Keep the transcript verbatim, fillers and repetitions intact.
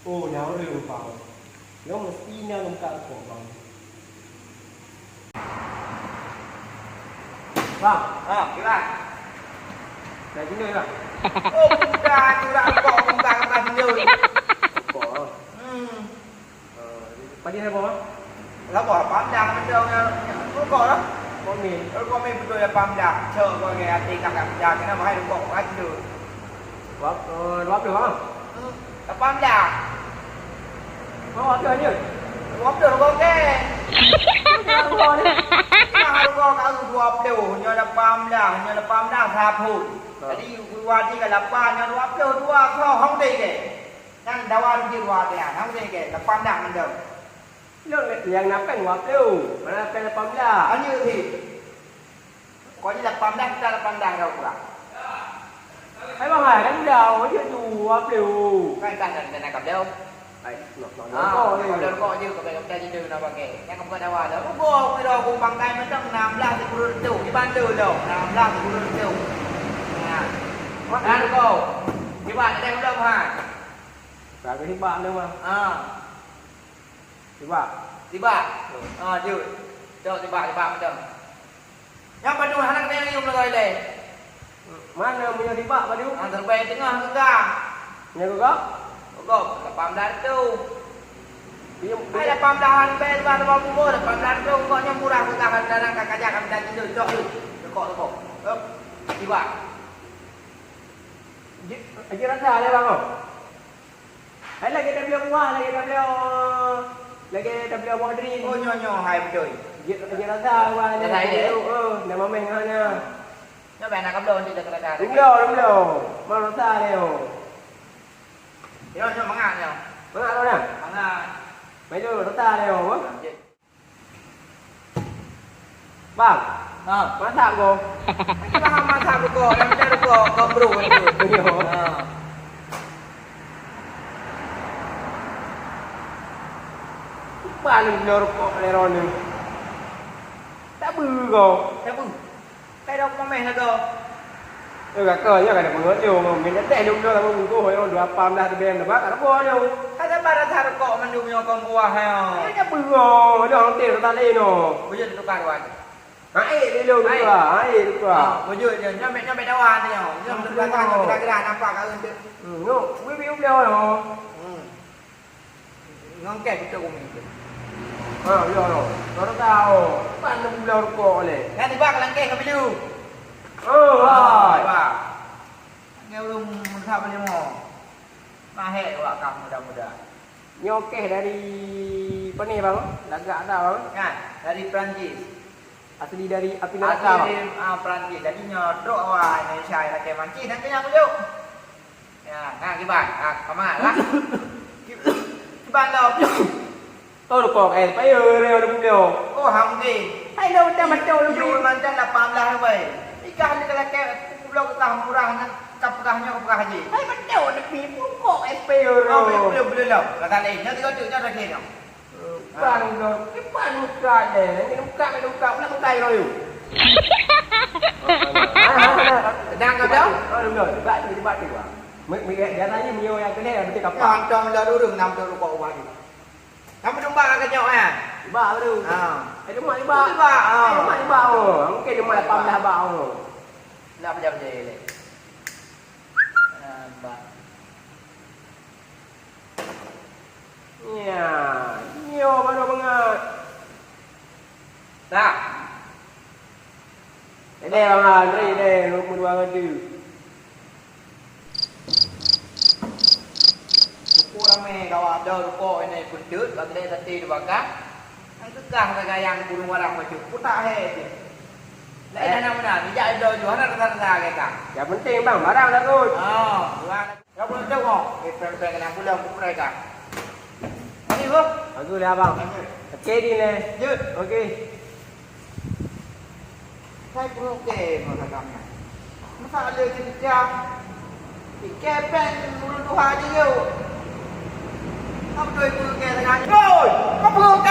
Oh, na ureueng, Bang. Nyoe meusti na lôn ka rukok, Bang. Bang. Ha, kiban? Dah jenuh, Bang. Oh, bukan, tu dah rukok, bukan, bukan jenuh. Rukok. Hmm. Padum saboh, ah? Saboh, pandang mantong nyan. Rukok lah. Rukok mie. Rukok mie beutôi lapan blah. Cok kau ke hati kakak pecah. Kena mahai rukok kacau. Dua, eh, dua puluh, ah? Hmm, lapan blah. Oh, dua puluh je? Dua puluh rukok ke? Dua puluh ni. Mahai rukok kau dua puluh. Nyoe lapan blah. Nyoe lapan blah saphon. Ha. Jadi, wadi ke lapan, nyoe dua puluh dua, kau hong deh ke? Nyan dawa rugi dua belas, hana udeh ke, lapan blah mandum. Lôn nyang na péng dua puluh, mana péng lapan blah. Anjeuet cit. Pokoknya lapan blah, kita lapan blah dah kurang. Hai bang, hai, kan dah, oh, je tu, dua puluh. Kan, kan, kan, kan, kan, dah. Hai, nak, nak, nak, ah, nak, nak, nak, nak, je, kalau kita je tu nak pakai. Yang keempat dawa dah. Rugoe, aku dah, aku pangkai macam enam belas sepuluh tu. Di bantu tu, enam belas sepuluh tu. Nah. Dah rugoe. Kiban, ada belum, ha? Ka tibak tu, Bang. Ha. Tibak. Tibak. Ha, jeuet. Cok tibak, tibak macam. Nyang padum hana kena yum lagoi lé. Mana meunyoe tibak padum? Ha, terbang teungoh keu ka. Nyoe keu ka? Keu ka, lapan blah tu. Iya, ai lapan blah han bèe, lapan blah tu, kok nyang murah keu ka, dalam ka kajak kami dah tidur, cok yuk. Tekok, tekok. Hop. Tibak. Ji-, ji rasa lé, Bang, oh. Hai, lagèe tabloe buah, lagèe tabloe, lagèe tabloe buah drien. Oh, nyoe, nyoe, hai beutôi. Ji-, ji rasa buah ni. Rasa ni, eh? Oh, nama meh ngah na. Nyoe bèk na kabloe nanti dah rasa. Dum bloe, dum bloe. Mau rasa ni, oh. Nyoe, nyoe mangat nyoe. Mangat, Bang, dah? Mangat. Mai dulu, rasa ni, oh. Bang. Ha. Masak ko. Kita masak ko, dan kita ko, ko bro itu. Iya. Ha. Paling nyo rukok lé droeneuh. Tak beu ko. Tak beu. Kai dok momeh lagoe. Eh, gata nyoe ka na peungeut nyoe, ngon min teh lôn nyoe lam bungkôh nyoe, dua pam dah teubeng teuba, ka reuboh nyoe. Ka sabar that rukok mandum nyoe kon buah nyoe. Ai, dah beugoe, dah onte rota lé nyoe. Bujur tukar wan. Ha, eh, lé lôn tukar, ha, eh, tukar. Ha, bujur je. Nyoe mek, nyoe mek dawa tu nyoe. Nyoe tukar tangan, tukar gerak, nampak ka untuk. Hmm, nyoe, wih, wih, udah nyoe. Hmm. Ngon kèh beutôi umi tu. Ha, ya Allah. Baru tahu. Pan enam bulan rukok leh. Nyan tiba ka langkeh ka belu. Oh, hai. Tiba. Nyan ureueng meusa beli mo. Mahek awak kah muda-muda. Nyoe kèh dari pane, Bang? Lagak dah, Bang? Nyan, dari Perancis. Asli dari api neraka, Bang? Asli dari, ah, Perancis. Jadi nyoe trok awak Indonesia yang pakai mancis dan kenyang beliau. Ya, nah, kiban. Ah, sama lah. Kiban tau. Tau lu kok, eh, payah, eh, ada beliau. Oh, hamdi. Hai, dah macam, macam lu beli. Macam lapan belas, weh. Ikan ni kalau kayak, pulau kita murah, nak kita pegah nyoe, pegah je. Hai, macam ada beli, pun kok, eh, payah. Oh, boleh, boleh, boleh lah. Kata lain, nanti kau cek, jangan lagi, no. Bang, bang, kiban muka je. Ni muka, ni muka, pula muka yang lalu. Sedang kau tahu? Oh, belum. Debat tu, debat tu, ah. Mi-, mi-, biasanya mio yang kena, yang penting kapal. Ya, hantam lah dulu, enam puluh rukok ubat ni. Kamu jumpa kat kejok, kan? Jumpa baru. Ha. Eh, jumpa, jumpa. Jumpa, ha. Eh, jumpa, jumpa, oh. Mungkin jumpa lapan belas bak, oh. Nak pejam je, leh. Nampak. Nya, nyoe baru bangat. Dah. Ini Bang Andri deh, lu dua ngadu. Syukur ramé kawan ada rukok ini peuntut, bak kedai sate dibakar. Nang kekah kagayang burung warak baju putak he tu. Lain eh. Anak mana, bijak ada ju, hana rasa-rasa kata. Yang penting bang, barang dah kot. Oh, barang. Kamu tahu kok, eh, prank-prank kena pulang ke mereka. Ini Bagus lah abang. Okey di ni. Jut. Okey. Saya perlu ke masa kami. Masa ada cerita. Ikan pen urut dua aja yuk. Apa tu ibu ke dengan? Oi, apa perlu ke?